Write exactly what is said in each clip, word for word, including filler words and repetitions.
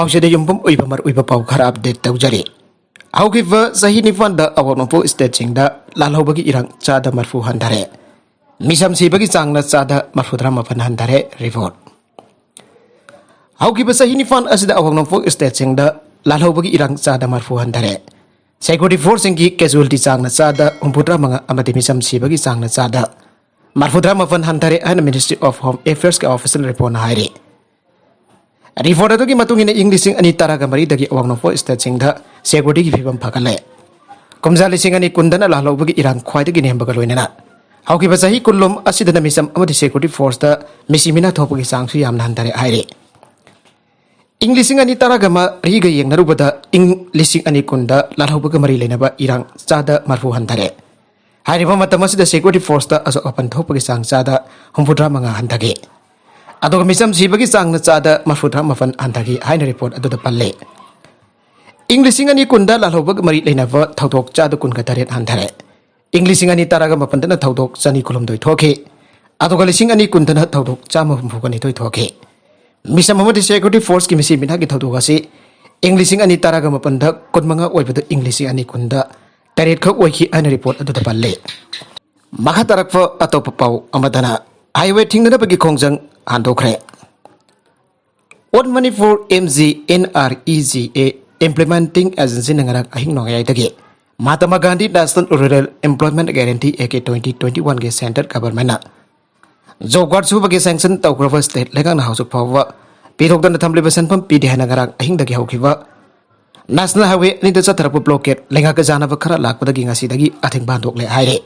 ꯄꯥꯎꯁꯤꯗ ꯌꯨꯝꯐꯝ ꯑꯣꯏꯕ ꯃꯔꯨꯑꯣꯏꯕ ꯄꯥꯎ ꯈꯔ ꯑꯞꯗꯦꯠ ꯇꯧꯖꯔꯤ꯫ ꯍꯧꯈꯤꯕ ꯆꯍꯤ ꯅꯤꯄꯥꯟꯗ ꯑꯋꯥꯡ ꯅꯣꯡꯄꯣꯛ ꯁ꯭ꯇꯦꯠꯁꯤꯡꯗ ꯂꯥꯜꯍꯧꯕꯒꯤ ꯏꯔꯥꯡ ꯆꯥꯗ ꯃꯔꯐꯨ ꯍꯟꯊꯔꯦ꯫ ꯃꯤꯁꯝ ꯁꯤꯕꯒꯤ ꯆꯥꯡꯅ ꯆꯥꯗ ꯃꯔꯐꯨꯇꯔꯥ ꯃꯥꯄꯟ ꯍꯟꯊꯔꯦ꯫ ꯔꯤꯄꯣꯔꯠ꯫ ꯍꯧꯈꯤꯕ ꯆꯍꯤ ꯅꯤꯄꯥꯟ ꯑꯁꯤꯗ ꯑꯋꯥꯡ ꯅꯣꯡꯄꯣꯛ ꯁ꯭ꯇꯦꯠꯁꯤꯡꯗ ꯂꯥꯜꯍꯧꯕꯒꯤ ꯏꯔꯥꯡ ꯆꯥꯗ ꯃꯔꯐꯨ ꯍꯟꯊꯔꯦ꯫ ꯁꯦꯀ꯭ꯌꯨꯔꯤꯇꯤ ꯐꯣꯔꯁꯁꯤꯡꯒꯤ ꯀꯦꯖꯨꯋꯦꯂꯤꯇꯤ ꯆꯥꯡꯅ ꯆꯥꯗ ꯍꯨꯝꯐꯨꯇꯔꯥ ꯃꯉꯥ ꯑꯃꯗꯤ ꯃꯤꯁꯝ ꯁꯤꯕꯒꯤ ꯆꯥꯡꯅ ꯆꯥꯗ ꯃꯔꯐꯨꯇꯔꯥ ꯃꯥꯄꯟ ꯍꯟꯊꯔꯦ ꯍꯥꯏꯅ ꯃꯤꯅꯤꯁꯇ꯭ꯔꯤ ꯑꯣꯐ ꯍꯣꯝ ꯑꯦꯐꯤꯌꯔꯁꯀꯤ ꯑꯣꯐꯤꯁꯤꯌꯦꯜ ꯔꯤꯄꯣꯔꯠꯅ ꯍꯥꯏꯔꯤ꯫ ꯔꯤꯄꯣꯔꯠ ꯑꯗꯨꯒꯤ ꯃꯇꯨꯡ ꯏꯟꯅ, ꯏꯪ ꯂꯤꯁꯤꯡ ꯑꯅꯤ ꯇꯔꯥꯒ ꯃꯔꯤꯗꯒꯤ ꯑꯋꯥꯡ ꯅꯣꯡꯄꯣꯛ ꯁ꯭ꯇꯦꯠꯁꯤꯡꯗ ꯁꯦꯀ꯭ꯌꯨꯔꯤꯇꯤꯒꯤ ꯐꯤꯕꯝ ꯐꯒꯠꯂꯦ꯫ ꯀꯨꯝꯖꯥ ꯂꯤꯁꯤꯡ ꯑꯅꯤ ꯀꯨꯟꯗꯅ ꯂꯥꯜꯍꯧꯕꯒꯤ ꯏꯔꯥꯡ ꯈ꯭ꯋꯥꯏꯗꯒꯤ ꯅꯦꯝꯕꯒ ꯂꯣꯏꯅꯅ ꯍꯧꯈꯤꯕ ꯆꯍꯤ ꯀꯨꯟꯂꯣꯝ ꯑꯁꯤꯗꯅ ꯃꯤꯆꯝ ꯑꯃꯗꯤ ꯁꯦꯀ꯭ꯌꯨꯔꯤꯇꯤ ꯐꯣꯔꯁꯇ ꯃꯤꯁꯤ ꯃꯤꯅꯥ ꯊꯣꯛꯄꯒꯤ ꯆꯥꯡꯁꯨ ꯌꯥꯝꯅ ꯍꯟꯊꯔꯦ ꯍꯥꯏꯔꯤ꯫ ꯏꯪ ꯂꯤꯁꯤꯡ ꯑꯅꯤ ꯇꯔꯥꯒ ꯃꯔꯤꯒ ꯌꯦꯡꯅꯔꯨꯕꯗ, ꯏꯪ ꯂꯤꯁꯤꯡ ꯑꯅꯤ ꯀꯨꯟꯗ ꯂꯥꯜꯍꯧꯕꯒ ꯃꯔꯤ ꯂꯩꯅꯕ ꯏꯔꯥꯡ ꯆꯥꯗ ꯃꯔꯐꯨ ꯍꯟꯊꯔꯦ꯫ ꯍꯥꯏꯔꯤꯕ ꯃꯇꯝ ꯑꯁꯤꯗ ꯁꯦꯀ꯭ꯌꯨꯔꯤꯇꯤ ꯐꯣꯔꯁꯇ ꯑꯁꯣꯛ ꯑꯄꯟ ꯊꯣꯛꯄꯒꯤ ꯆꯥꯡ ꯆꯥꯗ ꯍꯨꯝꯐꯨꯇꯔꯥ ꯃꯉꯥ ꯍꯟꯊꯈꯤ꯫ ꯑꯗꯨꯒ ꯃꯤꯆꯝ ꯁꯤꯕꯒꯤ ꯆꯥꯡꯅ ꯆꯥꯗ ꯃꯔꯐꯨꯇꯔꯥ ꯃꯥꯄꯟ ꯍꯟꯊꯈꯤ ꯍꯥꯏꯅ ꯔꯤꯄꯣꯔꯠ ꯑꯗꯨꯗ ꯄꯜꯂꯤ꯫ ꯏꯪ ꯂꯤꯁꯤꯡ ꯑꯅꯤ ꯀꯨꯟꯗ ꯂꯥꯜꯍꯧꯕꯒ ꯃꯔꯤ ꯂꯩꯅꯕ ꯊꯧꯗꯣꯛ ꯆꯥꯗ ꯀꯨꯟꯒ ꯇꯔꯦꯠ ꯍꯟꯊꯔꯦ꯫ ꯏꯪ ꯂꯤꯁꯤꯡ ꯑꯅꯤ ꯇꯔꯥꯒ ꯃꯥꯄꯟꯗꯅ ꯊꯧꯗꯣꯛ ꯆꯅꯤ ꯀꯨꯟꯍꯨꯝꯗꯣꯏ ꯊꯣꯛꯈꯤ꯫ ꯑꯗꯨꯒ ꯂꯤꯁꯤꯡ ꯑꯅꯤ ꯀꯨꯟꯗꯅ ꯊꯧꯗꯣꯛ ꯆꯥꯝꯃ ꯍꯨꯝꯐꯨꯒ ꯅꯤꯊꯣꯏ ꯊꯣꯛꯈꯤ꯫ ꯃꯤꯆꯝ ꯑꯃꯗꯤ ꯁꯦꯀ꯭ꯌꯨꯔꯤꯇꯤ ꯐꯣꯔꯁꯀꯤ ꯃꯤꯁꯤ ꯃꯤꯅꯥꯒꯤ ꯊꯧꯗꯣꯛ ꯑꯁꯤ ꯏꯪ ꯂꯤꯁꯤꯡ ꯑꯅꯤ ꯇꯔꯥꯒ ꯃꯥꯄꯟꯗ ꯀꯨꯟꯃꯉꯥ ꯑꯣꯏꯕꯗꯨ ꯏꯪ ꯂꯤꯁꯤꯡ ꯑꯅꯤ ꯀꯨꯟꯗ ꯇꯔꯦꯠ ꯈꯛ ꯑꯣꯏꯈꯤ ꯍꯥꯏꯅ ꯔꯤꯄꯣꯔꯠ ꯑꯗꯨꯗ ꯄꯜꯂꯤ꯫ ꯃꯈꯥ ꯇꯥꯔꯛꯄ ꯑꯇꯣꯞꯄ ꯄꯥꯎ ꯑꯃꯗꯅ, ꯍꯥꯏꯋꯦ ꯊꯤꯡꯅꯅꯕꯒꯤ ꯈꯣꯡꯖꯪ ꯍꯟꯗꯣꯛꯈ꯭ꯔꯦ꯫ All Manipur M G N R E G A implementing ꯑꯦꯖꯦꯟꯁꯤꯅ ꯉꯔꯥꯡ ꯑꯍꯤꯡ ꯅꯣꯡꯌꯥꯏꯗꯒꯤ Mahatma Gandhi national rural employment guarantee act twenty twenty ꯋꯥꯟꯒꯤ ꯁꯦꯟꯇ꯭ꯔꯦꯜ ꯒꯚꯔꯟꯃꯦꯟꯠꯅ ꯖꯣꯕ ꯀꯥꯔꯗ ꯁꯨꯕꯒꯤ ꯁꯦꯡꯁꯟ ꯇꯧꯈ꯭ꯔꯕ ꯁ꯭ꯇꯦꯠ ꯂꯩꯉꯥꯛꯅ ꯍꯧꯖꯤꯛ ꯐꯥꯎꯕ ꯄꯤꯊꯣꯛꯇꯅ ꯊꯝꯂꯤꯕ ꯁꯦꯟꯐꯝ ꯄꯤꯗꯦ ꯍꯥꯏꯅ ꯉꯔꯥꯡ ꯑꯍꯤꯡꯗꯒꯤ ꯍꯧꯈꯤꯕ ꯅꯦꯁꯅꯦꯜ ꯍꯥꯏꯋꯦ ꯑꯅꯤꯗ ꯆꯠꯊꯔꯛꯄ ꯕ꯭ꯂꯣꯀꯦꯠ ꯂꯩꯉꯥꯛꯀ ꯆꯥꯟꯅꯕ ꯈꯔ ꯂꯥꯛꯄꯗꯒꯤ ꯉꯁꯤꯗꯒꯤ ꯑꯊꯤꯡꯕ ꯍꯟꯗꯣꯛꯂꯦ ꯍꯥꯏꯔꯦ꯫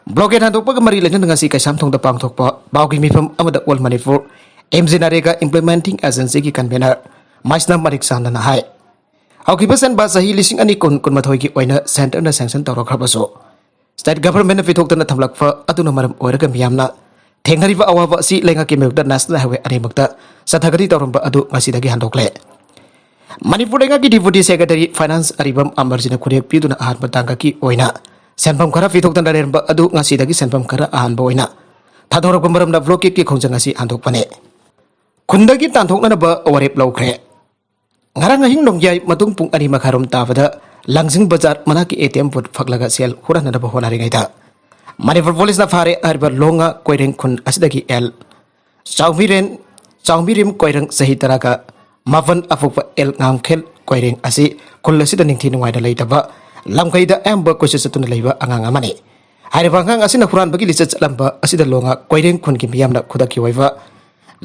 ꯕ꯭ꯂꯣꯀꯦꯠ ꯍꯟꯗꯣꯛꯄꯒ ꯃꯔꯤ ꯂꯩꯅꯅ ꯉꯁꯤ ꯀꯩꯁꯥꯝꯊꯣꯡꯗ ꯄꯥꯡꯊꯣꯛꯄ ꯄꯥꯎꯒꯤ ꯃꯤꯐꯝ ꯑꯃꯗ all Manipur M G NREGA implementing ꯑꯦꯖꯦꯟꯁꯤꯒꯤ ꯀꯟꯚꯦꯅꯔ ꯃꯥꯏꯁꯅꯥꯝ ꯃꯅꯤꯛ ꯆꯥꯟꯗꯅ ꯍꯥꯏ, ꯍꯧꯈꯤꯕ ꯁꯦꯟꯕꯥ ꯆꯍꯤ ꯂꯤꯁꯤꯡ ꯑꯅꯤ ꯀꯨꯟ ꯀꯨꯟꯃꯥꯊꯣꯏꯒꯤ ꯑꯣꯏꯅ ꯁꯦꯟꯇꯔꯅ ꯁꯦꯡꯁꯟ ꯇꯧꯔꯛꯈ꯭ꯔꯕꯁꯨ, ꯁ꯭ꯇꯦꯠ ꯒꯚꯔꯟꯃꯦꯟꯠꯅ ꯄꯤꯊꯣꯛꯇꯅ ꯊꯝꯂꯛꯄ ꯑꯗꯨꯅ ꯃꯔꯝ ꯑꯣꯏꯔꯒ ꯃꯤꯌꯥꯝꯅ ꯊꯦꯡꯅꯔꯤꯕ ꯑꯋꯥꯕ ꯑꯁꯤ ꯂꯩꯉꯥꯛꯀꯤ ꯃꯥꯌꯣꯛꯇ ꯅꯦꯁꯅꯦꯜ ꯍꯥꯏꯋꯦ ꯑꯅꯤꯃꯛꯇ ꯆꯠꯊꯒꯅꯤ ꯇꯧꯔꯝꯕ ꯑꯗꯨ ꯉꯁꯤꯗꯒꯤ ꯍꯟꯗꯣꯛꯂꯦ꯫ ꯃꯅꯤꯄꯨꯔ ꯂꯩꯉꯥꯛꯀꯤ ꯗꯤꯄꯨꯇꯤ ꯁꯦꯀ꯭ꯔꯦꯇꯔꯤ ꯐꯥꯏꯅꯥꯟꯁ ꯑꯔꯤꯕꯝ ꯑꯃꯔꯖꯤꯅ ꯈꯨꯔꯦꯞ ꯄꯤꯗꯨꯅ ꯑꯍꯥꯟꯕ ꯇꯥꯡꯀꯛꯀꯤ ꯑꯣꯏꯅ ꯁꯦꯟꯐꯝ ꯈꯔ ꯄꯤꯊꯣꯛꯇꯅ ꯂꯩꯔꯝꯕ ꯑꯗꯨ ꯉꯁꯤꯗꯒꯤ ꯁꯦꯟꯐꯝ ꯈꯔ ꯑꯍꯥꯟꯕ ꯑꯣꯏꯅ ꯊꯥꯗꯣꯔꯛꯄ ꯃꯔꯝꯅ ꯕ꯭ꯂꯣꯀꯦꯠꯀꯤ ꯈꯣꯡꯖꯪ ꯑꯁꯤ ꯍꯟꯗꯣꯛꯄꯅꯦ꯫ ꯈꯨꯟꯗꯒꯤ ꯇꯥꯟꯊꯣꯛꯅꯅꯕ ꯋꯥꯔꯦꯞ ꯂꯧꯈ꯭ꯔꯦ꯫ ꯉꯔꯥꯡ ꯑꯍꯤꯡ ꯅꯣꯡꯌꯥꯏ ꯃꯇꯨꯡ ꯄꯨꯡ ꯑꯅꯤ ꯃꯈꯥꯏꯔꯣꯝ ꯇꯥꯕꯗ ꯂꯥꯡꯖꯤꯡ ꯕꯖꯥꯔ ꯃꯅꯥꯛꯀꯤ ꯑꯦ ꯇꯤ ꯑꯦꯝ ꯕꯨꯠ ꯐꯛꯂꯒ ꯁꯦꯜ ꯍꯨꯔꯥꯟꯅꯅꯕ ꯍꯣꯠꯅꯔꯤꯉꯩꯗ ꯃꯅꯤꯄꯨꯔ ꯄꯨꯂꯤꯁꯅ ꯐꯥꯔꯦ ꯍꯥꯏꯔꯤꯕ ꯂꯣꯉꯥ ꯀꯣꯏꯔꯦꯡ ꯈꯨꯟ ꯑꯁꯤꯗꯒꯤ ꯑꯦꯜ ꯆꯥꯎꯃꯤꯔꯦꯟ, ꯆꯥꯎꯃꯤꯔꯦꯝ ꯀꯣꯏꯔꯦꯡ ꯆꯍꯤ ꯇꯔꯥꯒ ꯃꯥꯄꯟ ꯑꯄꯣꯛꯄ ꯑꯦꯜ ꯉꯥꯝꯈꯦꯜ ꯀꯣꯏꯔꯦꯡ ꯑꯁꯤ ꯈꯨꯜ ꯑꯁꯤꯗ ꯅꯤꯡꯊꯤ ꯅꯨꯡꯉꯥꯏꯅ ꯂꯩꯇꯕ, ꯂꯝꯈꯩꯗ ꯑꯌꯥꯝꯕ ꯀꯣꯏꯆꯠ ꯆꯠꯇꯨꯅ ꯂꯩꯕ ꯑꯉꯥꯡ ꯑꯃꯅꯤ꯫ ꯍꯥꯏꯔꯤꯕ ꯑꯉꯥꯡ ꯑꯁꯤꯅ ꯍꯨꯔꯥꯟꯕꯒꯤ ꯂꯤꯆꯠ ꯆꯠꯂꯝꯕ ꯑꯁꯤꯗ ꯂꯣꯉꯥ ꯀꯣꯏꯔꯦꯡ ꯈꯨꯟꯒꯤ ꯃꯤꯌꯥꯝꯅ ꯈꯨꯗꯛꯀꯤ ꯑꯣꯏꯕ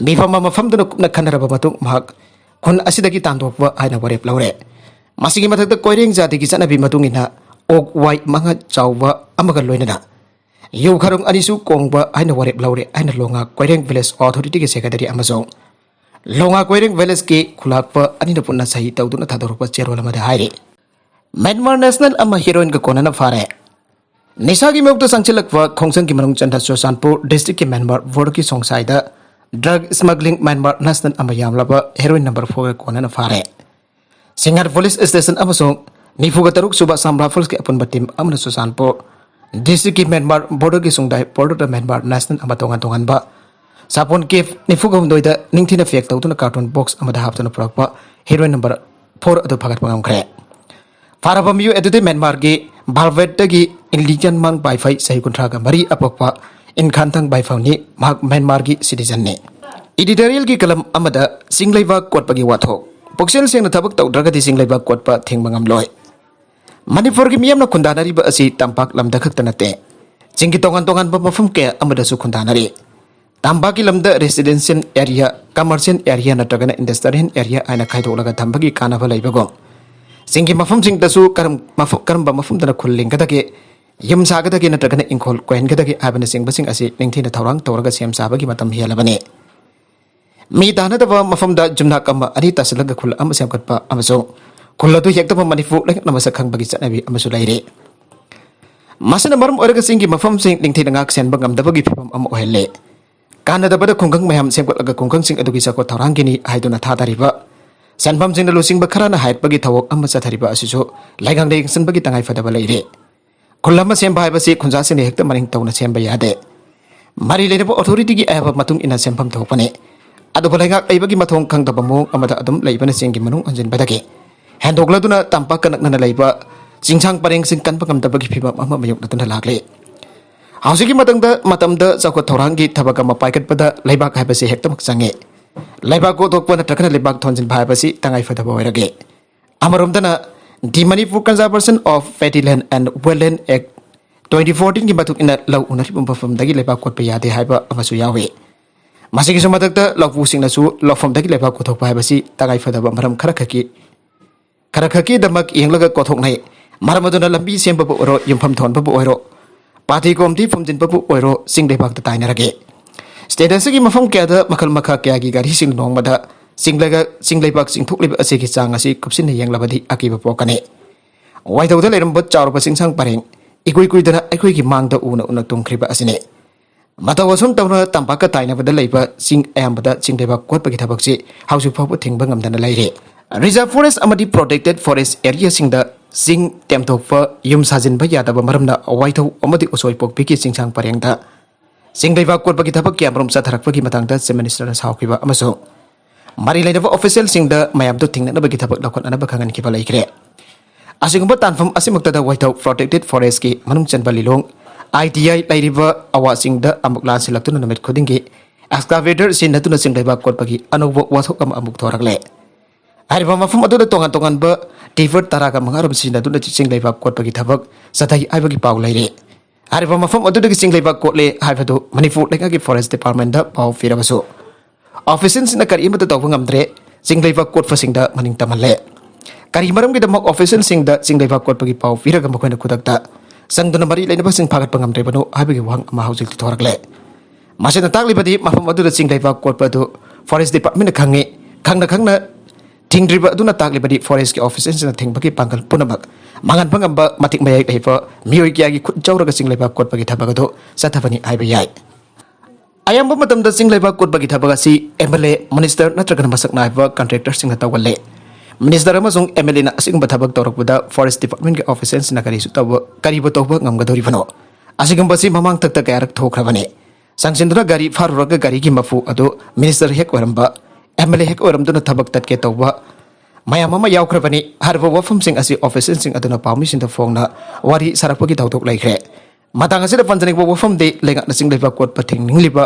ꯃꯤꯐꯝ ꯑꯃ ꯐꯝꯗꯨꯅ ꯀꯨꯞꯅ ꯈꯟꯅꯔꯕ ꯃꯇꯨꯡ ꯃꯍꯥꯛ ꯈꯨꯟ ꯑꯁꯤꯗꯒꯤ ꯇꯥꯟꯊꯣꯛꯄ ꯍꯥꯏꯅ ꯋꯥꯔꯦꯞ ꯂꯧꯔꯦ꯫ ꯃꯁꯤꯒꯤ ꯃꯊꯛꯇ ꯀꯣꯏꯔꯦꯡ ꯖꯥꯇꯤꯒꯤ ꯆꯠꯅꯕꯤ ꯃꯇꯨꯡ ꯏꯟꯅ ꯑꯣꯛ ꯋꯥꯏ ꯃꯉꯥ ꯆꯥꯎꯕ ꯑꯃꯒ ꯂꯣꯏꯅꯅ ꯌꯨ ꯈꯔꯨꯡ ꯑꯅꯤꯁꯨ ꯀꯣꯡꯕ ꯍꯥꯏꯅ ꯋꯥꯔꯦꯞ ꯂꯧꯔꯦ ꯍꯥꯏꯅ ꯂꯣꯉꯥ ꯀꯣꯏꯔꯦꯡ ꯚꯤꯂꯦꯖ ꯑꯣꯊꯣꯔꯤꯇꯤꯒꯤ ꯁꯦꯀ꯭ꯔꯦꯇꯔꯤ ꯑꯃꯁꯨꯡ ꯂꯣꯉꯥ ꯀꯣꯏꯔꯦꯡ ꯚꯤꯂꯦꯖꯀꯤ ꯈꯨꯂꯥꯛꯄ ꯑꯅꯤꯅ ꯄꯨꯟꯅ ꯁꯍꯤ ꯇꯧꯗꯨꯅ ꯊꯥꯗꯣꯔꯛꯄ ꯆꯦꯔꯣꯜ ꯑꯃꯗ ꯍꯥꯏꯔꯤ꯫ ꯃ꯭ꯌꯥꯟꯃꯥꯔ ꯅꯦꯁꯅꯦꯜ ꯑꯃ ꯍꯦꯔꯣꯏꯟꯒ ꯀꯣꯟꯅꯅ ꯐꯥꯔꯦ꯫ ꯅꯤꯁꯥꯒꯤ ꯃꯥꯌꯣꯛꯇ ꯆꯪꯁꯤꯜꯂꯛꯄ ꯈꯣꯡꯖꯪꯒꯤ ꯃꯅꯨꯡ ꯆꯟꯗ ꯆꯨꯔꯆꯥꯟꯄꯨꯔ ꯗꯤꯁꯇ꯭ꯔꯤꯛꯀꯤ ꯃ꯭ꯌꯥꯟꯃꯥꯔ ꯕꯣꯔꯗꯔꯒꯤ ꯁꯣꯡꯁꯥꯏꯗ ꯗ꯭ꯔꯒ ꯁ꯭ꯃꯒ꯭ꯂꯤꯡ ꯃ꯭ꯌꯥꯟꯃꯥꯔ ꯅꯦꯁꯅꯦꯜ ꯑꯃ ꯌꯥꯝꯂꯕ ꯍꯦꯔꯣꯏꯟ ꯅꯝꯕꯔ ꯐꯣꯔꯒ ꯀꯣꯟꯅꯅ ꯐꯥꯔꯦ꯫ ꯁꯤꯡꯍꯔ ꯄꯨꯂꯤꯁ ꯁ꯭ꯇꯦꯁꯟ ꯑꯃꯁꯨꯡ ꯅꯤꯐꯨꯒ ꯇꯔꯨꯛ ꯁꯨꯕ ꯑꯁꯥꯝ ꯔꯥꯏꯐꯜꯁꯀꯤ ꯑꯄꯨꯟꯕ ꯇꯤꯝ ꯑꯃꯅ ꯆꯨꯔꯆꯥꯟꯄꯨꯔ ꯗꯤꯁꯇ꯭ꯔꯤꯛꯀꯤ ꯃ꯭ꯌꯥꯟꯃꯥꯔ ꯕꯣꯔꯗꯔꯒꯤ ꯁꯨꯡꯗꯥꯏ ꯕꯣꯔꯗꯔꯗ ꯃ꯭ꯌꯥꯟꯃꯥꯔ ꯅꯦꯁꯅꯦꯜ ꯑꯃ ꯇꯣꯉꯥꯟ ꯇꯣꯉꯥꯟꯕ ꯁꯥꯄꯣꯟ ꯀꯦꯞ ꯅꯤꯐꯨꯒ ꯍꯨꯝꯗꯣꯏꯗ ꯅꯤꯡꯊꯤꯅ ꯄꯦꯛ ꯇꯧꯗꯨꯅ ꯀꯥꯔꯇꯨꯟ ꯕꯣꯛꯁ ꯑꯃꯗ ꯍꯥꯞꯇꯨꯅ ꯄꯨꯔꯛꯄ ꯍꯦꯔꯣꯏꯟ ꯅꯝꯕꯔ ꯐꯣꯔ ꯑꯗꯨ ꯐꯥꯒꯠꯄ ꯉꯝꯈ꯭ꯔꯦ꯫ ꯐꯥꯔꯕ ꯃꯤꯑꯣꯏ ꯑꯗꯨꯗꯤ ꯃ꯭ꯌꯥꯟꯃꯥꯔꯒꯤ ꯚꯥꯜꯕꯦꯠꯇꯒꯤ ꯏꯟꯂꯤꯖꯟꯃꯥꯡ ꯕꯥꯏꯐꯩ, ꯆꯍꯤ ꯀꯨꯟꯊ꯭ꯔꯥꯒ ꯃꯔꯤ ꯑꯄꯣꯛꯄ ꯏꯟꯈꯥꯟꯊꯪ ꯕꯥꯏꯐꯧꯅꯤ꯫ ꯃꯍꯥꯛ ꯃ꯭ꯌꯥꯟꯃꯥꯔꯒꯤ ꯁꯤꯇꯤꯖꯟꯅꯤ꯫ ꯏꯗꯤꯇꯣꯔꯤꯌꯦꯜꯒꯤ ꯀꯂꯝ ꯑꯃꯗ ꯆꯤꯡ ꯂꯩꯕꯥꯛ ꯀꯣꯠꯄꯒꯤ ꯋꯥꯊꯣꯛ꯫ ꯄꯨꯛꯆꯦꯜ ꯁꯦꯡꯅ ꯊꯕꯛ ꯇꯧꯗ꯭ꯔꯒꯗꯤ ꯆꯤꯡ ꯂꯩꯕꯥꯛ ꯀꯣꯠꯄ ꯊꯤꯡꯕ ꯉꯝꯂꯣꯏ꯫ ꯃꯅꯤꯄꯨꯔꯒꯤ ꯃꯤꯌꯥꯝꯅ ꯈꯨꯟꯗꯥꯅꯔꯤꯕ ꯑꯁꯤ ꯇꯝꯄꯥꯛ ꯂꯝꯗ ꯈꯛꯇ ꯅꯠꯇꯦ, ꯆꯤꯡꯒꯤ ꯇꯣꯉꯥꯟ ꯇꯣꯉꯥꯟꯕ ꯃꯐꯝ ꯀꯌꯥ ꯑꯃꯗꯁꯨ ꯈꯨꯟꯗꯥꯅꯔꯤ꯫ ꯇꯝꯄꯥꯛꯀꯤ ꯂꯝꯗ ꯔꯦꯁꯤꯗꯦꯟꯁꯤꯌꯦꯜ ꯑꯦꯔꯤꯌꯥ, ꯀꯃꯔꯁꯤꯌꯦꯜ ꯑꯦꯔꯤꯌꯥ ꯅꯠꯇ꯭ꯔꯒꯅ ꯏꯟꯗꯁꯇ꯭ꯔꯤꯌꯦꯜ ꯑꯦꯔꯤꯌꯥ ꯍꯥꯏꯅ ꯈꯥꯏꯗꯣꯛꯂꯒ ꯊꯝꯕꯒꯤ ꯀꯥꯟꯅꯕ ꯂꯩꯕꯒꯨꯝ, ꯆꯤꯡꯒꯤ ꯃꯐꯝꯁꯤꯡꯗꯁꯨ ꯀꯔꯝ-, ꯃꯐ-, ꯀꯔꯝꯕ ꯃꯐꯝꯗꯅ ꯈꯨꯜ ꯂꯤꯡꯒꯗꯒꯦ, ꯌꯨꯝ ꯁꯥꯒꯗꯒꯦ ꯅꯠꯇ꯭ꯔꯒꯅ ꯏꯪꯈꯣꯜ ꯀꯣꯏꯍꯟꯒꯗꯒꯦ ꯍꯥꯏꯕꯅꯆꯤꯡꯕꯁꯤꯡ ꯑꯁꯤ ꯅꯤꯡꯊꯤꯅ ꯊꯧꯔꯥꯡ ꯇꯧꯔꯒ ꯁꯦꯝ ꯁꯥꯕꯒꯤ ꯃꯇꯝ ꯍꯦꯜꯂꯕꯅꯤ꯫ ꯃꯤ ꯇꯥꯅꯗꯕ ꯃꯐꯝꯗ ꯌꯨꯝꯅꯥꯛ ꯑꯃ ꯑꯅꯤ ꯇꯥꯁꯤꯜꯂꯒ ꯈꯨꯜ ꯑꯃ ꯁꯦꯝꯒꯠꯄ ꯑꯃꯁꯨꯡ ꯈꯨꯜ ꯑꯗꯨ ꯌꯦꯛꯇꯕ ꯃꯅꯤꯄꯨꯔ ꯂꯩꯉꯥꯛꯅ ꯃꯁꯛ ꯈꯪꯕꯒꯤ ꯆꯠꯅꯕꯤ ꯑꯃꯁꯨ ꯂꯩꯔꯤ꯫ ꯃꯁꯤꯅ ꯃꯔꯝ ꯑꯣꯏꯔꯒ ꯆꯤꯡꯒꯤ ꯃꯐꯝꯁꯤꯡ ꯅꯤꯡꯊꯤꯅ ꯉꯥꯛ ꯁꯦꯟꯕ ꯉꯝꯗꯕꯒꯤ ꯐꯤꯕꯝ ꯑꯃ ꯑꯣꯏꯍꯜꯂꯤ꯫ ꯀꯥꯟꯅꯗꯕꯗ ꯈꯨꯡꯒꯪ ꯃꯌꯥꯝ ꯁꯦꯝꯒꯠꯂꯒ ꯈꯨꯡꯒꯪꯁꯤꯡ ꯑꯗꯨꯒꯤ ꯆꯥꯎꯈꯠ ꯊꯧꯔꯥꯡꯒꯤꯅꯤ ꯍꯥꯏꯗꯨꯅ ꯊꯥꯗꯔꯤꯕ ꯁꯦꯟꯐꯝꯁꯤꯡꯅ ꯂꯨꯆꯤꯡꯕ ꯈꯔꯅ ꯍꯥꯏꯠꯄꯒꯤ ꯊꯧꯑꯣꯡ ꯑꯃ ꯆꯠꯊꯔꯤꯕ ꯑꯁꯤꯁꯨ ꯂꯩꯉꯥꯛꯅ ꯌꯦꯡꯁꯤꯟꯕꯒꯤ ꯇꯉꯥꯏꯐꯗꯕ ꯂꯩꯔꯤ꯫ ꯈꯨꯜ ꯑꯃ ꯁꯦꯝꯕ ꯍꯥꯏꯕꯁꯤ ꯈꯨꯟꯖꯥꯁꯤꯡꯅ ꯍꯦꯛꯇ ꯃꯅꯤꯡ ꯇꯧꯅ ꯁꯦꯝꯕ ꯌꯥꯗꯦ꯫ ꯃꯔꯤ ꯂꯩꯅꯕ ꯑꯣꯊꯣꯔꯤꯇꯤꯒꯤ ꯑꯌꯥꯕ ꯃꯇꯨꯡ ꯏꯟꯅ ꯁꯦꯝꯐꯝ ꯊꯣꯛꯄꯅꯤ꯫ ꯑꯗꯨꯕꯨ ꯂꯩꯉꯥꯛ ꯂꯩꯕꯒꯤ ꯃꯊꯣꯡ ꯈꯪꯗꯕ ꯃꯑꯣꯡ ꯑꯃꯗ ꯑꯗꯨꯝ ꯂꯩꯕꯅ ꯆꯤꯡꯒꯤ ꯃꯅꯨꯡ ꯍꯟꯖꯤꯟꯕꯗꯒꯤ ꯍꯦꯟꯗꯣꯛꯂꯗꯨꯅ ꯇꯝꯄꯥꯛꯀ ꯅꯛꯅꯅ ꯂꯩꯕ ꯆꯤꯡꯁꯥꯡ ꯄꯔꯦꯡꯁꯤꯡ ꯀꯟꯕ ꯉꯝꯗꯕꯒꯤ ꯐꯤꯚꯝ ꯑꯃ ꯃꯥꯌꯣꯛꯅꯗꯨꯅ ꯂꯥꯛꯂꯤ꯫ ꯍꯧꯖꯤꯛꯀꯤ ꯃꯇꯝꯗ, ꯃꯇꯝꯗ ꯆꯥꯎꯈꯠ ꯊꯧꯔꯥꯡꯒꯤ ꯊꯕꯛ ꯑꯃ ꯄꯥꯏꯈꯠꯄꯗ ꯂꯩꯕꯥꯛ ꯍꯥꯏꯕꯁꯤ ꯍꯦꯛꯇꯃꯛ ꯆꯪꯉꯤ꯫ ꯂꯩꯕꯥꯛ ꯀꯣꯊꯣꯛꯄ ꯅꯠꯇ꯭ꯔꯒꯅ ꯂꯩꯕꯥꯛ ꯊꯣꯟꯖꯤꯟꯕ ꯍꯥꯏꯕꯁꯤ ꯇꯉꯥꯏ ꯐꯗꯕ ꯑꯣꯏꯔꯒꯦ꯫ ꯑꯃꯔꯣꯝꯗꯅ, The Manipur Conservation of Paddy Land and Wetland Act twenty fourteen ꯒꯤ ꯃꯇꯨꯡ ꯏꯟꯅ ꯂꯧ ꯎꯅꯔꯤꯕ ꯃꯐꯝꯗꯒꯤ ꯂꯩꯕꯥꯛ ꯀꯣꯠꯄ ꯌꯥꯗꯦ ꯍꯥꯏꯕ ꯑꯃꯁꯨ ꯌꯥꯎꯏ꯫ ꯃꯁꯤꯒꯤꯁꯨ ꯃꯊꯛꯇ, ꯂꯧꯄꯨꯁꯤꯡꯅꯁꯨ ꯂꯧꯐꯝꯗꯒꯤ ꯂꯩꯕꯥꯛ ꯀꯣꯊꯣꯛꯄ ꯍꯥꯏꯕꯁꯤ ꯇꯉꯥꯏ ꯐꯗꯕ ꯃꯔꯝ ꯈꯔꯈꯛꯀꯤ, ꯈꯔꯈꯛꯀꯤꯗꯃꯛ ꯌꯦꯡꯂꯒ ꯀꯣꯊꯣꯛꯅꯩ꯫ ꯃꯔꯝ ꯑꯗꯨꯅ ꯂꯝꯕꯤ ꯁꯦꯝꯕꯕꯨ ꯑꯣꯏꯔꯣ, ꯌꯨꯝꯐꯝ ꯊꯣꯟꯕꯕꯨ ꯑꯣꯏꯔꯣ, ꯄꯥꯔꯇꯤ ꯀꯣꯝꯇꯤ ꯐꯨꯝꯖꯤꯟꯕꯕꯨ ꯑꯣꯏꯔꯣ, ꯆꯤꯡ ꯂꯩꯕꯥꯛꯇ ꯇꯥꯏꯅꯔꯒꯦ꯫ ꯁ꯭ꯇꯦꯠ ꯑꯁꯤꯒꯤ ꯃꯐꯝ ꯀꯌꯥꯗ ꯃꯈꯜ ꯃꯈꯥ ꯀꯌꯥꯒꯤ ꯒꯥꯔꯤꯁꯤꯡ ꯅꯣꯡꯃꯗ ꯆꯤꯡ ꯂꯩꯒ-, ꯆꯤꯡ ꯂꯩꯕꯥꯛ ꯆꯤꯡꯊꯣꯛꯂꯤꯕ ꯑꯁꯤꯒꯤ ꯆꯥꯡ ꯑꯁꯤ ꯀꯨꯞꯁꯤꯟꯅ ꯌꯦꯡꯂꯕꯗꯤ ꯑꯀꯤꯕ ꯄꯣꯛꯀꯅꯤ꯫ ꯋꯥꯏꯊꯧꯗ ꯂꯩꯔꯝꯕ ꯆꯥꯎꯔꯕ ꯆꯤꯡꯁꯥꯡ ꯄꯔꯦꯡ ꯏꯀꯨꯏ ꯀꯨꯏꯗꯅ ꯑꯩꯈꯣꯏꯒꯤ ꯃꯥꯡꯗ ꯎꯅ ꯎꯅ ꯇꯨꯝꯈ꯭ꯔꯤꯕ ꯑꯁꯤꯅꯤ꯫ ꯃꯇꯧ ꯑꯁꯨꯝ ꯇꯧꯅ ꯇꯝꯄꯥꯛꯀ ꯇꯥꯏꯅꯕꯗ ꯂꯩꯕ ꯆꯤꯡ ꯑꯌꯥꯝꯕꯗ ꯆꯤꯡ ꯂꯩꯕꯥꯛ ꯀꯣꯠꯄꯒꯤ ꯊꯕꯛꯁꯤ ꯍꯧꯖꯤꯛ ꯐꯥꯎꯕ ꯊꯤꯡꯕ ꯉꯝꯗꯅ ꯂꯩꯔꯤ꯫ Reserve Forest ꯑꯃꯗꯤ Protected Forest Areaꯁꯤꯡꯗ ꯆꯤꯡ ꯇꯦꯝꯊꯣꯛꯄ, ꯌꯨꯝ ꯁꯥꯖꯤꯟꯕ ꯌꯥꯗꯕ ꯃꯔꯝꯅ ꯋꯥꯏꯊꯧ ꯑꯃꯗꯤ ꯎꯁꯣꯏꯄꯣꯛꯄꯤꯒꯤ ꯆꯤꯡꯁꯥꯡ ꯄꯔꯦꯡꯗ ꯆꯤꯡ ꯂꯩꯕꯥꯛ ꯀꯣꯠꯄꯒꯤ ꯊꯕꯛ ꯀꯌꯥꯃꯔꯨꯝ ꯆꯠꯊꯔꯛꯄꯒꯤ ꯃꯇꯥꯡꯗ Chief Ministerꯅ ꯁꯥꯎꯈꯤꯕ ꯑꯃꯁꯨꯡ ꯃꯔꯤ ꯂꯩꯅꯕ officialꯁꯤꯡꯗ ꯃꯌꯥꯝꯗꯨ ꯊꯦꯡꯅꯅꯕꯒꯤ ꯊꯕꯛ ꯂꯧꯈꯠꯅꯅꯕ ꯈꯪꯍꯟꯈꯤꯕ ꯂꯩꯈ꯭ꯔꯦ꯫ ꯑꯁꯤꯒꯨꯝꯕ ꯇꯥꯟꯐꯝ ꯑꯁꯤꯃꯛꯇꯗ ꯋꯥꯏꯊꯧ Protected Forestꯀꯤ ꯃꯅꯨꯡ ꯆꯟꯕ ꯂꯤꯂꯣꯡ ITI ꯂꯩꯔꯤꯕ ꯑꯋꯥꯁꯤꯡꯗ ꯑꯃꯨꯛ ꯂꯥꯟꯁꯤꯜꯂꯛꯇꯨꯅ ꯅꯨꯃꯤꯠ ꯈꯨꯗꯤꯡꯒꯤ excavator ꯁꯤꯖꯤꯟꯅꯗꯨꯅ ꯆꯤꯡ ꯂꯩꯕꯥꯛ ꯀꯣꯠꯄꯒꯤ ꯑꯅꯧꯕ ꯋꯥꯊꯣꯛ ꯑꯃ ꯑꯃꯨꯛ ꯊꯣꯔꯛꯂꯦ꯫ ꯍꯥꯏꯔꯤꯕ ꯃꯐꯝ ꯑꯗꯨꯗ ꯇꯣꯉꯥꯟ ꯇꯣꯉꯥꯟꯕ ꯇꯤꯄꯔ ꯇꯔꯥꯒ ꯃꯉꯥ ꯔꯣꯝ ꯁꯤꯖꯤꯟꯅꯗꯨꯅ ꯆꯤꯡ ꯂꯩꯕꯥꯛ ꯀꯣꯠꯄꯒꯤ ꯊꯕꯛ ꯆꯠꯊꯩ ꯍꯥꯏꯕꯒꯤ ꯄꯥꯎ ꯂꯩꯔꯤ꯫ ꯍꯥꯏꯔꯤꯕ ꯃꯐꯝ ꯑꯗꯨꯗꯒꯤ ꯆꯤꯡ ꯂꯩꯕꯥꯛ ꯀꯣꯠꯂꯦ ꯍꯥꯏꯕꯗꯨ ꯃꯅꯤꯄꯨꯔ ꯂꯩꯉꯥꯛꯀꯤ Forest Departmentꯗ ꯄꯥꯎ ꯄꯤꯔꯕꯁꯨ, officialꯁꯤꯡꯅ ꯀꯔꯤꯃꯠꯇ ꯇꯧꯕ ꯉꯝꯗ꯭ꯔꯦ, ꯆꯤꯡ ꯂꯩꯕꯥꯛ ꯀꯣꯠꯄꯁꯤꯡꯗ ꯃꯅꯤꯡ ꯇꯝꯍꯜꯂꯦ꯫ ꯀꯔꯤ ꯃꯔꯝꯒꯤꯗꯃꯛ officialꯁꯤꯡꯗ ꯆꯤꯡ ꯂꯩꯕꯥꯛ ꯀꯣꯠꯄꯒꯤ ꯄꯥꯎ ꯄꯤꯔꯒ ꯃꯈꯣꯏꯅ ꯈꯨꯗꯛꯇ ꯆꯪꯗꯨꯅ ꯃꯔꯤ ꯂꯩꯅꯕꯁꯤꯡ ꯐꯥꯒꯠꯄ ꯉꯝꯗ꯭ꯔꯤꯕꯅꯣ ꯍꯥꯏꯕꯒꯤ ꯋꯥꯍꯪ ꯑꯃ ꯍꯧꯖꯤꯛꯇꯤ ꯊꯣꯔꯛꯂꯦ꯫ ꯃꯁꯤꯅ ꯇꯥꯛꯂꯤꯕꯗꯤ ꯃꯐꯝ ꯑꯗꯨꯗ ꯆꯤꯡ ꯂꯩꯕꯥꯛ ꯀꯣꯠꯄ ꯑꯗꯨ Forest Departmentꯅ ꯈꯪꯉꯤ, ꯈꯪꯅ ꯈꯪꯅ ꯊꯤꯡꯗ꯭ꯔꯤꯕ ꯑꯗꯨꯅ ꯇꯥꯛꯂꯤꯕꯗꯤ forestꯀꯤ officialꯁꯤꯡꯅ ꯊꯤꯡꯕꯒꯤ ꯄꯥꯡꯒꯜ ꯄꯨꯝꯅꯃꯛ ꯃꯥꯡꯍꯟꯕ ꯉꯝꯕ ꯃꯇꯤꯛ ꯃꯌꯥꯏ ꯂꯩꯕ ꯃꯤꯑꯣꯏ ꯀꯌꯥꯒꯤ ꯈꯨꯠ ꯌꯥꯎꯔꯒ ꯆꯤꯡ ꯂꯩꯕꯥꯛ ꯀꯣꯠꯄꯒꯤ ꯊꯕꯛ ꯑꯗꯨ ꯆꯠꯊꯕꯅꯤ ꯍꯥꯏꯕ ꯌꯥꯏ꯫ ꯑꯌꯥꯝꯕ ꯃꯇꯝꯗ ꯆꯤꯡ ꯂꯩꯕꯥꯛ ꯀꯣꯠꯄꯒꯤ ꯊꯕꯛ ꯑꯁꯤ MLA, minister ꯅꯠꯇ꯭ꯔꯒꯅ ꯃꯁꯛ ꯅꯥꯏꯕ contractorꯁꯤꯡꯅ ꯇꯧꯒꯜꯂꯤ꯫ Minister ꯑꯃꯁꯨꯡ MLAꯅ ꯑꯁꯤꯒꯨꯝꯕ ꯊꯕꯛ ꯇꯧꯔꯛꯄꯗ Forest Departmentꯀꯤ officialꯁꯤꯡꯅ ꯀꯔꯤꯁꯨ ꯇꯧꯕ, ꯀꯔꯤꯕꯨ ꯇꯧꯕ ꯉꯝꯒꯗꯧꯔꯤꯕꯅꯣ? ꯑꯁꯤꯒꯨꯝꯕꯁꯤ ꯃꯃꯥꯡ ꯊꯛꯇ ꯀꯌꯥꯔꯛ ꯊꯣꯛꯈ꯭ꯔꯕꯅꯤ꯫ ꯆꯪꯁꯤꯟꯗꯨꯅ ꯒꯥꯔꯤ ꯐꯥꯔꯨꯔꯒ ꯒꯥꯔꯤꯒꯤ ꯃꯄꯨ ꯑꯗꯨ ꯃꯤꯅꯤꯁꯇꯔ ꯍꯦꯛ ꯑꯣꯏꯔꯝꯕ, ꯑꯦꯝ ꯑꯦꯜ ꯑꯦ ꯍꯦꯛ ꯑꯣꯏꯔꯝꯗꯨꯅ ꯊꯕꯛ ꯇꯠꯀꯦ ꯇꯧꯕ ꯃꯌꯥꯝ ꯑꯃ ꯌꯥꯎꯈ꯭ꯔꯕꯅꯤ꯫ ꯍꯥꯏꯔꯤꯕ ꯋꯥꯐꯝꯁꯤꯡ ꯑꯁꯤ ꯑꯣꯐꯤꯁꯤꯌꯦꯜꯁꯤꯡ ꯑꯗꯨꯅ ꯄꯥꯎꯃꯤꯁꯤꯡꯗ ꯐꯣꯡꯅ ꯋꯥꯔꯤ ꯁꯥꯔꯛꯄꯒꯤ ꯊꯧꯗꯣꯛ ꯂꯩꯈ꯭ꯔꯦ꯫ ꯃꯇꯥꯡ ꯑꯁꯤꯗ ꯄꯟꯖꯅꯤꯡꯕ ꯋꯥꯐꯝꯗꯤ, ꯂꯩꯉꯥꯛꯅ ꯆꯤꯡ ꯂꯩꯕꯥꯛ ꯀꯣꯠꯄ ꯊꯤꯡꯅꯤꯡꯂꯤꯕ,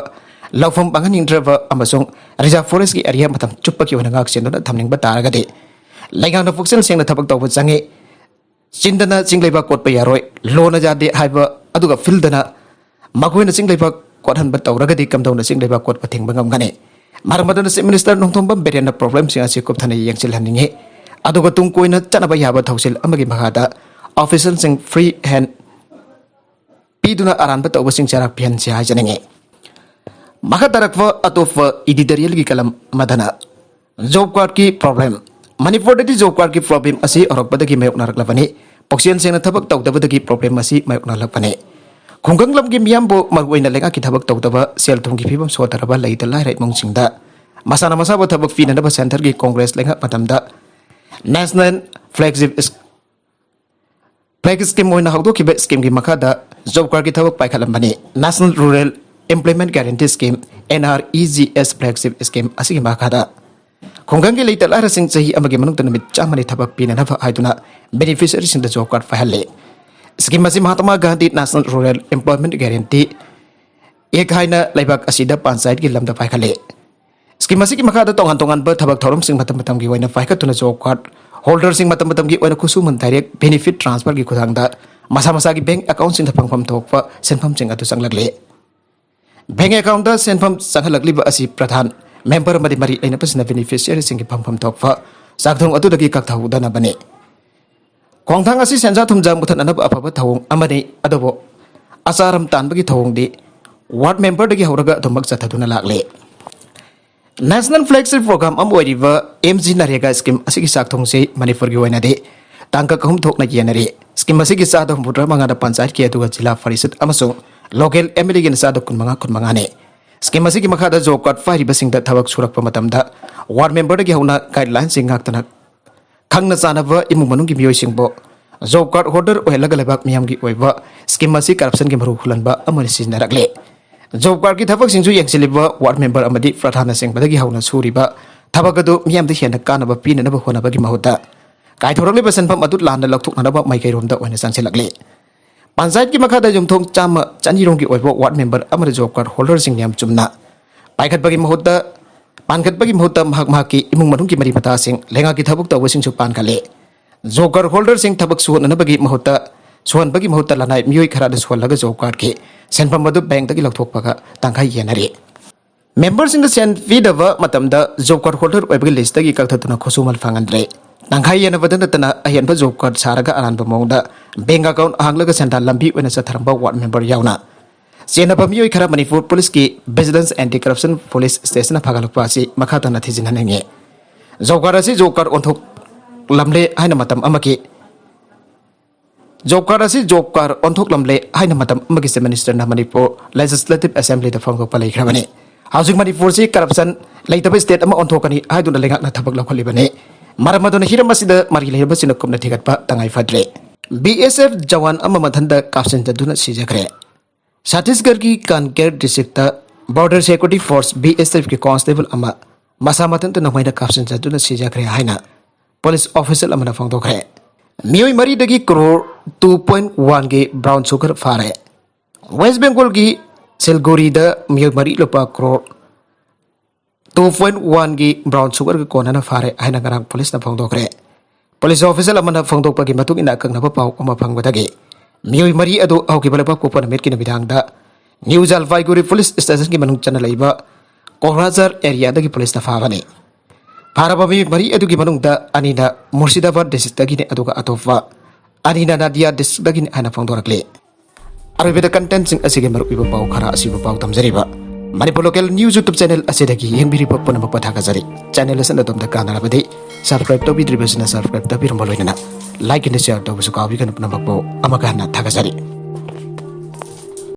ꯂꯧꯐꯝ ꯃꯥꯡꯍꯟꯅꯤꯡꯗ꯭ꯔꯕ ꯑꯃꯁꯨꯡ ꯔꯤꯖꯥꯔꯚ ꯐꯣꯔꯦꯁ꯭ꯠꯀꯤ ꯑꯦꯔꯤꯌꯥ ꯃꯇꯝ ꯆꯨꯞꯄꯒꯤ ꯑꯣꯏꯅ ꯉꯥꯛ ꯁꯦꯟꯗꯨꯅ ꯊꯝꯅꯤꯡꯕ ꯇꯥꯔꯒꯗꯤ, ꯂꯩꯉꯥꯛꯅ ꯄꯨꯛꯆꯦꯜ ꯁꯦꯡꯅ ꯊꯕꯛ ꯇꯧꯕ ꯆꯪꯏ꯫ ꯆꯤꯟꯗꯅ ꯆꯤꯡ ꯂꯩꯕꯥꯛ ꯀꯣꯠꯄ ꯌꯥꯔꯣꯏ, ꯂꯣꯅ ꯌꯥꯗꯦ ꯍꯥꯏꯕ ꯑꯗꯨꯒ ꯐꯤꯜꯗꯅ ꯃꯈꯣꯏꯅ ꯆꯤꯡ ꯂꯩꯕꯥꯛ ꯀꯣꯠꯍꯟꯕ ꯇꯧꯔꯒꯗꯤ ꯀꯝꯗꯧꯅ ꯆꯤꯡ ꯂꯩꯕꯥꯛ ꯀꯣꯠꯄ ꯊꯤꯡꯕ ꯉꯝꯒꯅꯤ? ꯃꯔꯝ ꯑꯗꯨꯅ ꯆꯤꯐ ꯃꯤꯅꯤꯁꯇꯔ ꯅꯣꯡꯊꯣꯝꯕꯝ ꯕꯤꯔꯦꯟꯅ ꯄ꯭ꯔꯣꯕ꯭ꯂꯦꯝꯁꯤꯡ ꯑꯁꯤ ꯀꯨꯞꯊꯅ ꯌꯦꯡꯁꯤꯜꯍꯟꯅꯤꯡꯏ꯫ ꯑꯗꯨꯒ ꯇꯨꯡ ꯀꯣꯏꯅ ꯆꯠꯅꯕ ꯌꯥꯕ ꯊꯧꯁꯤꯜ ꯑꯃꯒꯤ ꯃꯈꯥꯗ ꯑꯣꯐꯤꯁꯤꯌꯦꯜꯁꯤꯡ ꯐ꯭ꯔꯤ ꯍꯦꯟ ꯄꯤꯗꯨꯅ ꯑꯔꯥꯟꯕ ꯇꯧꯕꯁꯤꯡ ꯆꯩꯔꯥꯛ ꯄꯤꯍꯟꯁꯤ ꯍꯥꯏꯖꯅꯤꯡꯏ꯫ ꯃꯈꯥ ꯇꯥꯔꯛꯄ ꯑꯇꯣꯞꯄ ꯏꯗꯤꯇꯣꯔꯤꯌꯦꯜꯒꯤ ꯀꯂꯝ ꯑꯃꯗꯅ ꯖꯣꯕ ꯀꯥꯔꯗꯀꯤ ꯄ꯭ꯔꯣꯕ꯭ꯂꯦꯝ꯫ ꯃꯅꯤꯄꯨꯔꯗꯗꯤ ꯖꯣꯕ ꯀꯥꯔꯗꯀꯤ ꯄ꯭ꯔꯣꯕ꯭ꯂꯦꯝ ꯑꯁꯤ ꯍꯧꯔꯛꯄꯗꯒꯤ ꯃꯥꯌꯣꯛꯅꯔꯛꯂꯕꯅꯤ꯫ ꯄꯨꯛꯆꯦꯜ ꯁꯦꯡꯅ ꯊꯕꯛ ꯇꯧꯗꯕꯗꯒꯤ ꯄ꯭ꯔꯣꯕ꯭ꯂꯦꯝ ꯑꯁꯤ ꯃꯥꯌꯣꯛꯅꯔꯛꯄꯅꯤ꯫ ꯈꯨꯡꯒꯪ ꯂꯝꯒꯤ ꯃꯤꯌꯥꯝꯕꯨ, ꯃꯔꯨꯑꯣꯏꯅ ꯂꯩꯉꯥꯛꯀꯤ ꯊꯕꯛ ꯇꯧꯗꯕ, ꯁꯦꯜ ꯊꯨꯝꯒꯤ ꯐꯤꯕꯝ ꯁꯣꯠꯇꯔꯕ ꯂꯩꯇ ꯂꯥꯏꯔ ꯏꯃꯨꯡꯁꯤꯡꯗ ꯃꯁꯥꯅ ꯃꯁꯥꯕꯨ ꯊꯕꯛ ꯄꯤꯅꯅꯕ ꯁꯦꯟꯇꯔꯒꯤ ꯀꯣꯡꯒ꯭ꯔꯦꯁ ꯂꯩꯉꯥꯛ ꯃꯇꯝꯗ ꯅꯦꯁꯅꯦꯜ ꯐ꯭ꯂꯦꯒꯁꯤꯞ ꯐ꯭ꯂꯦꯒ ꯁ꯭ꯀꯤꯝ ꯑꯣꯏꯅ ꯍꯧꯗꯣꯛꯈꯤꯕ ꯁ꯭ꯀꯤꯝꯒꯤ ꯃꯈꯥꯗ ꯖꯣꯕ ꯀꯥꯔꯗꯀꯤ ꯊꯕꯛ ꯄꯥꯏꯈꯠꯂꯝꯕꯅꯤ꯫ National rural employment guarantee scheme, N R E G S flagship scheme ꯑꯁꯤꯒꯤ ꯃꯈꯥꯗ ꯈꯨꯡꯒꯪꯒꯤ ꯂꯩꯇ ꯂꯥꯏꯔꯁꯤꯡ ꯆꯍꯤ ꯑꯃꯒꯤ ꯃꯅꯨꯡꯗ ꯅꯨꯃꯤꯠ ꯆꯥꯝꯃꯅꯤ ꯊꯕꯛ ꯄꯤꯅꯅꯕ ꯍꯥꯏꯗꯨꯅ ꯕꯦꯅꯤꯐꯤꯁꯔꯤꯁꯤꯡꯗ ꯖꯣꯕ ꯀꯥꯔꯗ ꯄꯥꯏꯍꯜꯂꯤ꯫ ꯁ꯭ꯀꯤꯝ ꯑꯁꯤ Mahatma Gandhi national rural employment guarantee act ꯍꯥꯏꯅ ꯂꯩꯕꯥꯛ ꯑꯁꯤꯗ ꯄꯟꯆꯥꯌꯠꯀꯤ ꯂꯝꯗ ꯄꯥꯏꯈꯠꯂꯤ꯫ ꯁ꯭ꯀꯤꯝ ꯑꯁꯤꯒꯤ ꯃꯈꯥꯗ ꯇꯣꯉꯥꯟ ꯇꯣꯉꯥꯟꯕ ꯊꯕꯛ ꯊꯧꯔꯝꯁꯤꯡ ꯃꯇꯝ ꯃꯇꯝꯒꯤ ꯑꯣꯏꯅ ꯄꯥꯏꯈꯠꯇꯨꯅ ꯖꯣꯕ ꯀꯥꯔꯗ ꯍꯣꯜꯗꯔꯁꯤꯡ ꯃꯇꯝ ꯃꯇꯝꯒꯤ ꯑꯣꯏꯅ ꯈꯨꯠꯁꯨꯃꯟ ꯗꯥꯏꯔꯦꯛ ꯕꯦꯅꯤꯐꯤꯠ ꯇ꯭ꯔꯥꯟꯁꯐꯔꯒꯤ ꯈꯨꯠꯊꯥꯡꯗ ꯃꯁꯥ ꯃꯁꯥꯒꯤ ꯕꯦꯡꯛ ꯑꯦꯀꯥꯎꯟꯁꯤꯡꯗ ꯐꯪꯐꯝ ꯊꯣꯛꯄ ꯁꯦꯟꯐꯝꯁꯤꯡ ꯑꯗꯨ ꯆꯪꯂꯛꯂꯤ꯫ ꯕꯦꯡꯛ ꯑꯦꯀꯥꯎꯟꯗ ꯁꯦꯟꯐꯝ ꯆꯪꯍꯜꯂꯛꯂꯤꯕ ꯑꯁꯤ ꯄ꯭ꯔꯙꯥꯟ, ꯃꯦꯝꯕꯔ ꯑꯃꯗꯤ ꯃꯔꯤ ꯂꯩꯅꯕꯁꯤꯡꯅ ꯕꯦꯅꯤꯐꯤꯁꯤꯌꯔꯤꯁꯤꯡꯒꯤ ꯐꯪꯐꯝ ꯊꯣꯛꯄ ꯆꯥꯛꯊꯣꯡ ꯑꯗꯨꯗꯒꯤ ꯀꯛꯊꯍꯧꯗꯅꯕꯅꯤ꯫ ꯈꯣꯡꯊꯥꯡ ꯑꯁꯤ ꯁꯦꯟꯖꯥ ꯊꯨꯝꯖꯥ ꯃꯨꯊꯠꯅꯅꯕ ꯑꯐꯕ ꯊꯧꯑꯣꯡ ꯑꯃꯅꯤ, ꯑꯗꯨꯕꯨ ꯑꯆꯥꯔꯝ ꯇꯥꯟꯕꯒꯤ ꯊꯧꯑꯣꯡꯗꯤ ꯋꯥꯔꯗ ꯃꯦꯝꯕꯔꯗꯒꯤ ꯍꯧꯔꯒ ꯑꯗꯨꯃꯛ ꯆꯠꯊꯗꯨꯅ ꯂꯥꯛꯂꯤ꯫ ꯅꯦꯁꯅꯦꯜ ꯐ꯭ꯂꯦꯒꯁꯤꯞ ꯄ꯭ꯔꯣꯒ꯭ꯔꯥꯝ ꯑꯃ ꯑꯣꯏꯔꯤꯕ ꯑꯦꯝ ꯖꯤ ꯅꯔꯦꯒꯥ ꯁ꯭ꯀꯤꯝ ꯑꯁꯤꯒꯤ ꯆꯥꯛꯊꯣꯡꯁꯤ ꯃꯅꯤꯄꯨꯔꯒꯤ ꯑꯣꯏꯅꯗꯤ ꯇꯥꯡꯀꯛ ꯑꯍꯨꯝ ꯊꯣꯛꯅ ꯌꯦꯟꯅꯔꯤ꯫ ꯁ꯭ꯀꯤꯝ ꯑꯁꯤꯒꯤ ꯆꯥꯗ ꯍꯨꯝꯐꯨꯇꯔꯥ ꯃꯉꯥꯗ ꯄꯟꯆꯥꯌꯠꯀꯤ ꯑꯗꯨꯒ ꯖꯤꯂꯥ ꯄꯔꯤꯁꯠ ꯑꯃꯁꯨꯡ ꯂꯣꯀꯦꯜ ꯑꯦꯝ ꯑꯦꯜ ꯑꯦꯒꯤꯅ ꯆꯥꯗ ꯀꯨꯟꯃꯉꯥ, ꯀꯨꯟꯃꯉꯥꯅꯤ꯫ ꯁ꯭ꯀꯤꯝ ꯑꯁꯤꯒꯤ ꯃꯈꯥꯗ ꯖꯣꯕ ꯀꯥꯔꯗ ꯄꯥꯏꯔꯤꯕꯁꯤꯡꯗ ꯊꯕꯛ ꯁꯨꯔꯛꯄ ꯃꯇꯝꯗ ꯋꯥꯔꯗ ꯃꯦꯝꯕꯔꯗꯒꯤ ꯍꯧꯅ ꯒꯥꯏꯗꯂꯥꯏꯟꯁꯤꯡ ꯉꯥꯛꯇꯅ ꯈꯪꯅ ꯆꯥꯟꯅꯕ ꯏꯃꯨꯡ ꯃꯅꯨꯡꯒꯤ ꯃꯤꯑꯣꯏꯁꯤꯡꯕꯨ ꯖꯣꯕ ꯀꯥꯔꯗ ꯍꯣꯜꯗꯔ ꯑꯣꯏꯍꯜꯂꯒ ꯂꯩꯕꯥꯛ ꯃꯤꯌꯥꯝꯒꯤ ꯑꯣꯏꯕ ꯁ꯭ꯀꯤꯝ ꯑꯁꯤ ꯀꯔꯞꯁꯟꯒꯤ ꯃꯔꯨ ꯍꯨꯜꯍꯟꯕ ꯑꯃ ꯑꯣꯏꯅ ꯁꯤꯖꯤꯟꯅꯔꯛꯂꯤ꯫ ꯖꯣꯕ ꯀꯥꯔꯗꯀꯤ ꯊꯕꯛꯁꯤꯡꯁꯨ ꯌꯦꯡꯁꯤꯜꯂꯤꯕ ꯋꯥꯔꯗ ꯃꯦꯝꯕꯔ ꯑꯃꯗꯤ ꯄ꯭ꯔꯙꯥꯟꯅꯆꯤꯡꯕꯗꯒꯤ ꯍꯧꯅ ꯁꯨꯔꯤꯕ ꯊꯕꯛ ꯑꯗꯨ ꯃꯤꯌꯥꯝꯗ ꯍꯦꯟꯅ ꯀꯥꯟꯅꯕ ꯄꯤꯅꯅꯕ ꯍꯣꯠꯅꯕꯒꯤ ꯃꯍꯨꯠꯇ ꯀꯥꯏꯊꯣꯔꯛꯂꯤꯕ ꯁꯦꯟꯐꯝ ꯑꯗꯨ ꯂꯥꯟꯅ ꯂꯧꯊꯣꯛꯅꯅꯕ ꯃꯥꯏꯀꯩꯔꯣꯝꯗ ꯑꯣꯏꯅ ꯆꯪꯁꯤꯜꯂꯛꯂꯤ꯫ ꯄꯟꯆꯥꯌꯠꯀꯤ ꯃꯈꯥꯗ ꯌꯨꯝꯊꯣꯡ ꯆꯥꯝꯃ ꯆꯅꯤꯔꯣꯝꯒꯤ ꯑꯣꯏꯕ ꯋꯥꯔꯗ ꯃꯦꯝꯕꯔ ꯑꯃꯗꯤ ꯖꯣꯕ ꯀꯥꯔꯗ ꯍꯣꯜꯗꯔꯁꯤꯡ ꯌꯥꯝ ꯆꯨꯝꯅ ꯄꯥꯏꯈꯠꯄꯒꯤ ꯃꯍꯨꯠꯇ, ꯄꯥꯟꯈꯠꯄꯒꯤ ꯃꯍꯨꯠꯇ ꯃꯍꯥꯛ ꯃꯍꯥꯛꯀꯤ ꯏꯃꯨꯡ ꯃꯅꯨꯡꯒꯤ ꯃꯔꯤ ꯃꯇꯥꯁꯤꯡ, ꯂꯩꯉꯥꯛꯀꯤ ꯊꯕꯛ ꯇꯧꯕꯁꯤꯡꯁꯨ ꯄꯥꯟꯈꯠꯂꯤ꯫ ꯖꯣꯕ ꯀꯥꯔꯗ ꯍꯣꯜꯗꯔꯁꯤꯡ ꯊꯕꯛ ꯁꯨꯍꯟꯅꯅꯕꯒꯤ ꯃꯍꯨꯠꯇ, ꯁꯨꯍꯟꯕꯒꯤ ꯃꯍꯨꯠꯇ ꯂꯅꯥꯏ ꯃꯤꯑꯣꯏ ꯈꯔꯗ ꯁꯨꯍꯜꯂꯒ ꯖꯣꯕ ꯀꯥꯔꯗꯀꯤ ꯁꯦꯟꯐꯝ ꯑꯗꯨ ꯕꯦꯡꯛꯇꯒꯤ ꯂꯧꯊꯣꯛꯄꯒ ꯇꯪꯈꯥꯏ ꯌꯦꯟꯅꯔꯤ꯫ ꯃꯦꯝꯕꯔꯁꯤꯡꯗ ꯁꯦꯟ ꯄꯤꯗꯕ ꯃꯇꯝꯗ ꯖꯣꯕ ꯀꯥꯔꯗ ꯍꯣꯜꯗꯔ ꯑꯣꯏꯕꯒꯤ ꯂꯤꯁꯇꯒꯤ ꯀꯛꯊꯠꯇꯨꯅ ꯈꯨꯠꯁꯨꯃꯟ ꯐꯪꯍꯟꯗ꯭ꯔꯦ꯫ ꯇꯪꯈꯥꯏ ꯌꯦꯟꯅꯕꯗ ꯅꯠꯇꯅ ꯑꯍꯦꯟꯕ ꯖꯣꯕ ꯀꯥꯔꯗ ꯁꯥꯔꯒ ꯑꯔꯥꯟꯕ ꯃꯑꯣꯡꯗ ꯕꯦꯡꯛ ꯑꯦꯀꯥꯎꯟ ꯍꯥꯡꯂꯒ ꯁꯦꯟꯗꯥꯟ ꯂꯝꯕꯤ ꯑꯣꯏꯅ ꯆꯠꯊꯔꯝꯕ ꯋꯥꯔꯗ ꯃꯦꯝꯕꯔ ꯌꯥꯎꯅ ꯆꯦꯟꯅꯕ ꯃꯤꯑꯣꯏ ꯈꯔ ꯃꯅꯤꯄꯨꯔ ꯄꯨꯂꯤꯁꯀꯤ Vigilance and Anti Corruption Police Stationꯅ ꯐꯥꯒꯠꯂꯛꯄ ꯑꯁꯤ ꯃꯈꯥ ꯇꯥꯅ ꯊꯤꯖꯤꯟꯍꯟꯅꯤꯡꯉꯤ꯫ ꯖꯣꯕ ꯀꯥꯔꯗ ꯑꯁꯤ ꯖꯣꯕ ꯀꯥꯔꯗ ꯑꯣꯟꯊꯣꯛꯂꯝꯂꯦ ꯍꯥꯏꯅ ꯃꯇꯝ ꯑꯃꯒꯤ ꯖꯣꯕ ꯀꯥꯔꯗ ꯑꯁꯤ ꯖꯣꯕ ꯀꯥꯔꯗ ꯑꯣꯟꯊꯣꯛꯂꯝꯂꯦ ꯍꯥꯏꯅ ꯃꯇꯝ ꯑꯃꯒꯤ ꯆꯤꯐ ꯃꯤꯅꯤꯁꯇꯔꯅ ꯃꯅꯤꯄꯨꯔ ꯂꯦꯖꯤꯁꯂꯦꯇꯤꯚ ꯑꯦꯁꯦꯝꯕ꯭ꯂꯤꯗ ꯐꯣꯡꯗꯣꯛꯄ ꯂꯩꯈ꯭ꯔꯕꯅꯤ꯫ ꯍꯧꯖꯤꯛ ꯃꯅꯤꯄꯨꯔꯁꯤ ꯀꯔꯞꯁꯟ ꯂꯩꯇꯕ ꯁ꯭ꯇꯦꯠ ꯑꯃ ꯑꯣꯟꯊꯣꯛꯀꯅꯤ ꯍꯥꯏꯗꯨꯅ ꯂꯩꯉꯥꯛꯅ ꯊꯕꯛ ꯂꯧꯈꯠꯂꯤꯕꯅꯤ꯫ ꯃꯔꯝ ꯑꯗꯨꯅ ꯍꯤꯔꯝ ꯑꯁꯤꯗ ꯃꯔꯤ ꯂꯩꯅꯕꯁꯤꯡꯅ ꯀꯨꯞꯅ ꯊꯤꯒꯠꯄ ꯇꯉꯥꯏ ꯐꯗ꯭ꯔꯦ꯫ ꯕꯤ ꯑꯦꯁ ꯑꯦꯐ ꯖꯋꯥꯟ ꯑꯃ ꯃꯊꯟꯇ ꯀꯥꯞꯁꯤꯟꯖꯗꯨꯅ ꯁꯤꯖꯈ꯭ꯔꯦ꯫ ꯁꯠꯇꯤꯁꯒꯔꯒꯤ Kanker district Border Security Force, B S ꯑꯦꯐꯀꯤ ꯀꯣꯟꯁꯇꯦꯕꯜ ꯑꯃ ꯃꯁꯥ ꯃꯊꯟꯇ ꯅꯣꯡꯃꯩꯅ ꯀꯥꯞꯁꯤꯟꯖꯗꯨꯅ ꯁꯤꯖꯈ꯭ꯔꯦ ꯍꯥꯏꯅ ꯄꯨꯂꯤꯁ ꯑꯣꯐꯤꯁꯤꯌꯦꯜ ꯑꯃꯅ ꯐꯣꯡꯗꯣꯛꯈ꯭ꯔꯦ꯫ ꯃꯤꯑꯣꯏ ꯃꯔꯤꯗꯒꯤ ꯀ꯭ꯔꯣꯔ ꯇꯨ ꯄꯣꯏꯟꯠ ꯋꯥꯟꯒꯤ ꯕ꯭ꯔꯥꯎꯟ ꯁꯨꯒꯔ ꯐꯥꯔꯦ꯫ ꯋꯦꯁ ꯕꯦꯡꯒꯣꯜꯒꯤ ꯁꯤꯜꯒꯨꯔꯤꯗ ꯃꯤꯑꯣꯏ ꯃꯔꯤ ꯂꯨꯄꯥ ꯀ꯭ꯔꯣꯔ ꯇꯨ ꯄꯣꯏꯟꯠ ꯋꯥꯟꯒꯤ ꯕ꯭ꯔꯥꯎꯟ ꯁꯨꯒꯔꯒ ꯀꯣꯟꯅꯅ ꯐꯥꯔꯦ ꯍꯥꯏꯅ ꯉꯔꯥꯡ ꯄꯨꯂꯤꯁꯅ ꯐꯣꯡꯗꯣꯛꯈ꯭ꯔꯦ꯫ ꯄꯨꯂꯤꯁ ꯑꯣꯐꯤꯁꯤꯌꯦꯜ ꯑꯃꯅ ꯐꯣꯡꯗꯣꯛꯄꯒꯤ ꯃꯇꯨꯡ ꯏꯟꯅ ꯑꯀꯛꯅꯕ ꯄꯥꯎ ꯑꯃ ꯐꯪꯕꯗꯒꯤ ꯃꯤꯑꯣꯏ ꯃꯔꯤ ꯑꯗꯨ ꯍꯧꯈꯤꯕ ꯂꯩꯕꯥꯛꯄꯣꯛꯄ ꯅꯨꯃꯤꯠꯀꯤ ꯅꯨꯃꯤꯗꯥꯡꯗ ꯅ꯭ꯌꯨ ꯖꯜꯄꯥꯏꯒꯨꯔꯤ ꯄꯨꯂꯤꯁ ꯁ꯭ꯇꯦꯁꯟꯒꯤ ꯃꯅꯨꯡ ꯆꯟꯅ ꯂꯩꯕ ꯀꯣꯀ꯭ꯔꯥꯖꯥꯔ ꯑꯦꯔꯤꯌꯥꯗꯒꯤ ꯄꯨꯂꯤꯁꯅ ꯐꯥꯕꯅꯤ꯫ ꯐꯥꯔꯕ ꯃꯤꯑꯣꯏ ꯃꯔꯤ ꯑꯗꯨꯒꯤ ꯃꯅꯨꯡꯗ ꯑꯅꯤꯅ ꯃꯨꯔꯁꯤꯗꯥꯕꯥꯗ ꯗꯤꯁꯇ꯭ꯔꯤꯛꯇꯒꯤꯅꯤ, ꯑꯗꯨꯒ ꯑꯇꯣꯞꯄ ꯑꯅꯤꯅ ꯅꯥꯗꯤꯌꯥ ꯗꯤꯁꯇ꯭ꯔꯤꯛꯇꯒꯤꯅꯤ ꯍꯥꯏꯅ ꯐꯣꯡꯗꯣꯔꯛꯂꯤ꯫ ꯑꯔꯣꯏꯕꯗ ꯀꯟꯇꯦꯟꯠꯁꯤꯡ ꯑꯁꯤꯒꯤ ꯃꯔꯨꯑꯣꯏꯕ ꯄꯥꯎ ꯈꯔ ꯑꯁꯤꯕꯨ ꯄꯥꯎ ꯇꯝꯖꯔꯤꯕ Manipur local news YouTube channel ꯑꯁꯤꯗꯒꯤ ꯌꯦꯡꯕꯤꯔꯤꯕ ꯄꯨꯝꯅꯃꯛꯄꯨ ꯊꯥꯒꯠꯆꯔꯤ꯫ ꯆꯦꯅꯦꯜ ꯑꯁꯤꯅ ꯑꯗꯣꯝꯗ ꯀꯥꯟꯅꯔꯕꯗꯤ ꯁꯕꯁꯀ꯭ꯔꯥꯏꯕ ꯇꯧꯕꯤꯗ꯭ꯔꯤꯕꯁꯤꯅ ꯁꯕꯁꯀ꯭ꯔꯥꯏꯕ ꯇꯧꯕꯤꯔꯝꯕ ꯂꯣꯏꯅꯅ ꯂꯥꯏꯛ ꯑꯦꯟ ꯁꯤꯌꯥꯔ ꯇꯧꯕꯁꯨ ꯀꯥꯎꯕꯤꯒꯅꯨ꯫ ꯄꯨꯝꯅꯃꯛꯄꯨ ꯑꯃꯨꯛꯀ ꯍꯟꯅ ꯊꯥꯒꯠꯆꯔꯤ꯫